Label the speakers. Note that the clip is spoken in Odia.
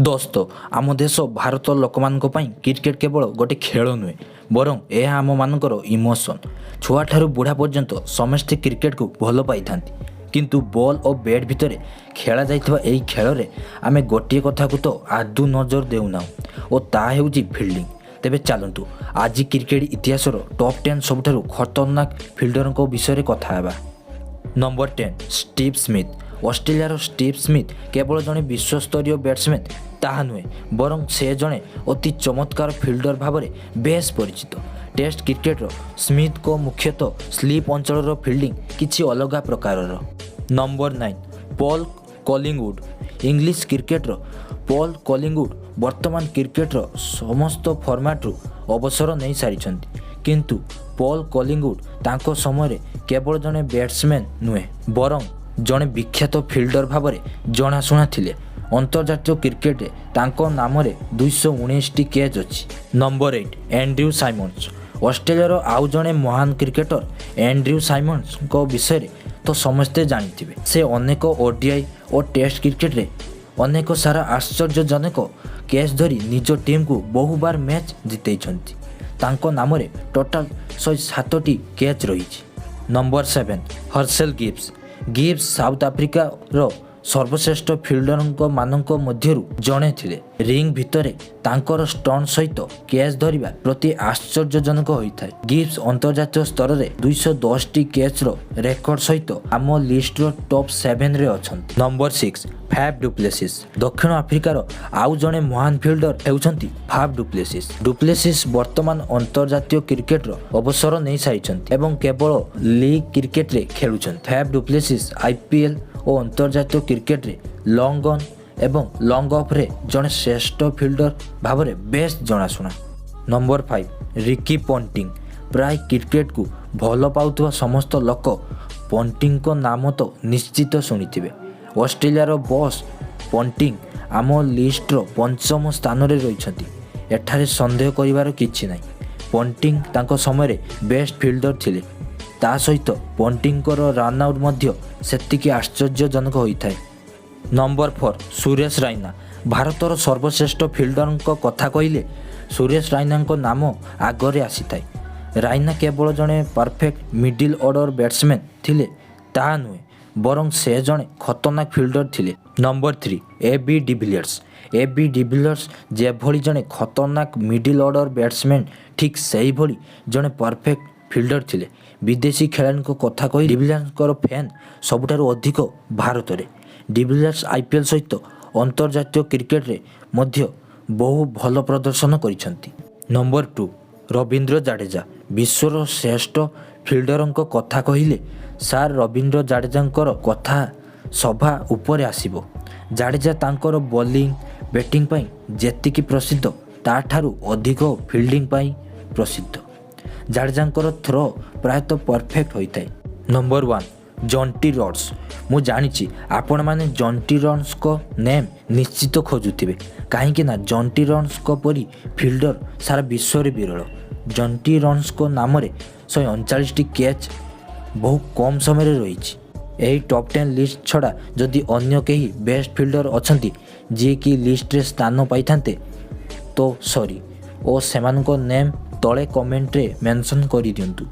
Speaker 1: ଦୋସ୍ତ, ଆମ ଦେଶ ଭାରତ ଲୋକମାନଙ୍କ ପାଇଁ କ୍ରିକେଟ କେବଳ ଗୋଟେ ଖେଳ ନୁହେଁ, ବରଂ ଏହା ଆମମାନଙ୍କର ଇମୋସନ୍। ଛୁଆଠାରୁ ବୁଢ଼ା ପର୍ଯ୍ୟନ୍ତ ସମସ୍ତେ କ୍ରିକେଟକୁ ଭଲ ପାଇଥାନ୍ତି। କିନ୍ତୁ ବଲ୍ ଓ ବ୍ୟାଟ୍ ଭିତରେ ଖେଳାଯାଇଥିବା ଏହି ଖେଳରେ ଆମେ ଗୋଟିଏ କଥାକୁ ତ ଆଦୌ ନଜର ଦେଉନାହୁଁ ଓ ତାହା ହେଉଛି ଫିଲ୍ଡିଂ। ତେବେ ଚାଲନ୍ତୁ, ଆଜି କ୍ରିକେଟ ଇତିହାସର ଟପ୍ 10 ସବୁଠାରୁ ଖତରନାକ ଫିଲ୍ଡରଙ୍କ ବିଷୟରେ କଥା ହେବା। Number 10, Steve Smith. ଅଷ୍ଟ୍ରେଲିଆର ଷ୍ଟିଭ୍ ସ୍ମିଥ୍ କେବଳ ଜଣେ ବିଶ୍ୱସ୍ତରୀୟ ବ୍ୟାଟ୍ସମ୍ୟାନ୍ ତାହା ନୁହେଁ, ବରଂ ସେ ଜଣେ ଅତି ଚମତ୍କାର ଫିଲ୍ଡର ଭାବରେ ବେଶ୍ ପରିଚିତ। ଟେଷ୍ଟ କ୍ରିକେଟର ସ୍ମିଥଙ୍କ ମୁଖ୍ୟତଃ ସ୍ଲିପ୍ ଅଞ୍ଚଳର ଫିଲ୍ଡିଂ କିଛି ଅଲଗା ପ୍ରକାରର। Number 9, Paul Collingwood. English cricketer Paul Collingwood ବର୍ତ୍ତମାନ କ୍ରିକେଟର ସମସ୍ତ ଫର୍ମାଟରୁ ଅବସର ନେଇସାରିଛନ୍ତି। କିନ୍ତୁ ପଲ୍ କଲିଙ୍ଗଉଡ୍ ତାଙ୍କ ସମୟରେ କେବଳ ଜଣେ ବ୍ୟାଟ୍ସମ୍ୟାନ୍ ନୁହେଁ, ବରଂ ଜଣେ ବିଖ୍ୟାତ ଫିଲ୍ଡର ଭାବରେ ଜଣାଶୁଣା ଥିଲେ। ଅନ୍ତର୍ଜାତୀୟ କ୍ରିକେଟରେ ତାଙ୍କ ନାମରେ 219ଟି କ୍ୟାଚ୍ ଅଛି। Number 8, Andrew Symonds. ଅଷ୍ଟ୍ରେଲିଆର ଆଉ ଜଣେ ମହାନ କ୍ରିକେଟର ଆଣ୍ଡ୍ରିଉ ସାଇମନ୍ସଙ୍କ ବିଷୟରେ ତ ସମସ୍ତେ ଜାଣିଥିବେ। ସେ ଅନେକ ଓଡିଆଇ ଓ ଟେଷ୍ଟ କ୍ରିକେଟରେ ଅନେକ ସାରା ଆଶ୍ଚର୍ଯ୍ୟଜନକ କ୍ୟାଚ୍ ଧରି ନିଜ ଟିମ୍କୁ ବହୁବାର ମ୍ୟାଚ୍ ଜିତେଇଛନ୍ତି। ତାଙ୍କ ନାମରେ ଟୋଟାଲ 107ଟି କ୍ୟାଚ୍ ରହିଛି। Number 7, Herschel Gibbs. Gibbs south ଆଫ୍ରିକାର ସର୍ବଶ୍ରେଷ୍ଠ ଫିଲ୍ଡରଙ୍କ ମାନଙ୍କ ମଧ୍ୟରୁ ଜଣେ ଥିଲେ। ରିଙ୍ଗ ଭିତରେ ତାଙ୍କର ଷ୍ଟଣ୍ଟ ସହିତ କ୍ୟାଚ୍ ଧରିବା ପ୍ରତି ଆଶ୍ଚର୍ଯ୍ୟଜନକ ହୋଇଥାଏ। ଗିବ୍ସ ଅନ୍ତର୍ଜାତୀୟ ସ୍ତରରେ 210ଟି କ୍ୟାଚ୍ର ରେକର୍ଡ ସହିତ ଆମ ଲିଷ୍ଟର ଟପ୍ 7ରେ ଅଛନ୍ତି। Number 6, Faf du Plessis. ଦକ୍ଷିଣ ଆଫ୍ରିକାର ଆଉ ଜଣେ ମହାନ ଫିଲ୍ଡର ହେଉଛନ୍ତି ଫାଫ୍ ଡୁପ୍ଲେସିସ୍। ଡୁପ୍ଲେସିସ୍ ବର୍ତ୍ତମାନ ଅନ୍ତର୍ଜାତୀୟ କ୍ରିକେଟର ଅବସର ନେଇସାରିଛନ୍ତି ଏବଂ କେବଳ ଲିଗ୍ କ୍ରିକେଟରେ ଖେଳୁଛନ୍ତି। ଫାଫ୍ ଡୁପ୍ଲେସିସ୍ ଆଇପିଏଲ୍ ଓ ଅନ୍ତର୍ଜାତୀୟ କ୍ରିକେଟରେ ଲଙ୍ଗ୍ ଅନ୍ ଏବଂ ଲଙ୍ଗ୍ ଅଫ୍ରେ ଜଣେ ଶ୍ରେଷ୍ଠ ଫିଲ୍ଡର ଭାବରେ ବେଶ୍ ଜଣାଶୁଣା। Number 5, Ricky Ponting. ପ୍ରାୟ କ୍ରିକେଟକୁ ଭଲ ପାଉଥିବା ସମସ୍ତ ଲୋକ ପଣ୍ଟିଂଙ୍କ ନାମ ତ ନିଶ୍ଚିତ ଶୁଣିଥିବେ। ଅଷ୍ଟ୍ରେଲିଆର ବସ୍ ପଣ୍ଟିଂ ଆମ ଲିଷ୍ଟର ପଞ୍ଚମ ସ୍ଥାନରେ ରହିଛନ୍ତି। ଏଠାରେ ସନ୍ଦେହ କରିବାର କିଛି ନାହିଁ। ପଣ୍ଟିଂ ତାଙ୍କ ସମୟରେ ବେଷ୍ଟ ଫିଲ୍ଡର ଥିଲେ। ତା ସହିତ ପଣ୍ଟିଂଙ୍କର ରନ୍ ଆଉଟ୍ ମଧ୍ୟ ସେତିକି ଆଶ୍ଚର୍ଯ୍ୟଜନକ ହୋଇଥାଏ। ନମ୍ବର 4, ସୁରେଶ ରାଇନା। ଭାରତର ସର୍ବଶ୍ରେଷ୍ଠ ଫିଲ୍ଡରଙ୍କ କଥା କହିଲେ ସୁରେଶ ରାଇନାଙ୍କ ନାମ ଆଗରେ ଆସିଥାଏ। ରାଇନା କେବଳ ଜଣେ ପରଫେକ୍ଟ ମିଡିଲ୍ ଅର୍ଡର ବ୍ୟାଟ୍ସମ୍ୟାନ୍ ଥିଲେ ତାହା ନୁହେଁ, ବରଂ ସେ ଜଣେ ଖତରନାକ ଫିଲ୍ଡର ଥିଲେ। ନମ୍ବର 3, ଏ ବି ଡିଭିଲିୟର୍ସ। ଏ ବି ଡିଭିଲିୟର୍ସ ଯେଭଳି ଜଣେ ଖତରନାକ ମିଡିଲ୍ ଅର୍ଡର ବ୍ୟାଟ୍ସମ୍ୟାନ୍, ଠିକ୍ ସେହିଭଳି ଜଣେ ପରଫେକ୍ଟ ଫିଲ୍ଡର ଥିଲେ। ବିଦେଶୀ ଖେଳାଳିଙ୍କ କଥା କହି ଡିଭିଲିୟର୍ସଙ୍କର ଫ୍ୟାନ୍ ସବୁଠାରୁ ଅଧିକ ଭାରତରେ। ଡିଭିଲିୟର୍ସ ଆଇପିଏଲ୍ ସହିତ ଅନ୍ତର୍ଜାତୀୟ କ୍ରିକେଟରେ ମଧ୍ୟ ବହୁ ଭଲ ପ୍ରଦର୍ଶନ କରିଛନ୍ତି। ନମ୍ବର 2, ରବୀନ୍ଦ୍ର ଜାଡେଜା। ବିଶ୍ୱର ଶ୍ରେଷ୍ଠ ଫିଲ୍ଡରଙ୍କ କଥା କହିଲେ ସାର୍ ରବୀନ୍ଦ୍ର ଜାଡେଜାଙ୍କର କଥା ସଭା ଉପରେ ଆସିବ। ଜାଡେଜା ତାଙ୍କର ବୋଲିଂ, ବ୍ୟାଟିଂ ପାଇଁ ଯେତିକି ପ୍ରସିଦ୍ଧ, ତାଠାରୁ ଅଧିକ ଫିଲ୍ଡିଂ ପାଇଁ ପ୍ରସିଦ୍ଧ। ଜାଡେଜାଙ୍କର ଥ୍ରୋ ପ୍ରାୟତଃ ପରଫେକ୍ଟ ହୋଇଥାଏ। Number 1, Jonty Rhodes. ମୁଁ ଜାଣିଛି, ଆପଣମାନେ ଜଣ୍ଟି ରୋଡ୍ସଙ୍କ ନେମ୍ ନିଶ୍ଚିତ ଖୋଜୁଥିବେ, କାହିଁକି ନା ଜଣ୍ଟି ରୋଡ୍ସଙ୍କ ପରି ଫିଲ୍ଡର ସାରା ବିଶ୍ୱରେ ବିରଳ। ଜଣ୍ଟି ରୋଡ୍ସଙ୍କ ନାମରେ 139ଟି କ୍ୟାଚ୍ ବହୁ କମ୍ ସମୟରେ ରହିଛି। ଏହି ଟପ୍ 10 ଲିଷ୍ଟ ଛଡ଼ା ଯଦି ଅନ୍ୟ କେହି ବେଷ୍ଟ ଫିଲ୍ଡର ଅଛନ୍ତି, ଯିଏକି ଲିଷ୍ଟରେ ସ୍ଥାନ ପାଇଥାନ୍ତେ, ତ ସରି ଓ ସେମାନଙ୍କ ନେମ୍ ତଳେ କମେଣ୍ଟରେ ମେନସନ୍ କରିଦିଅନ୍ତୁ।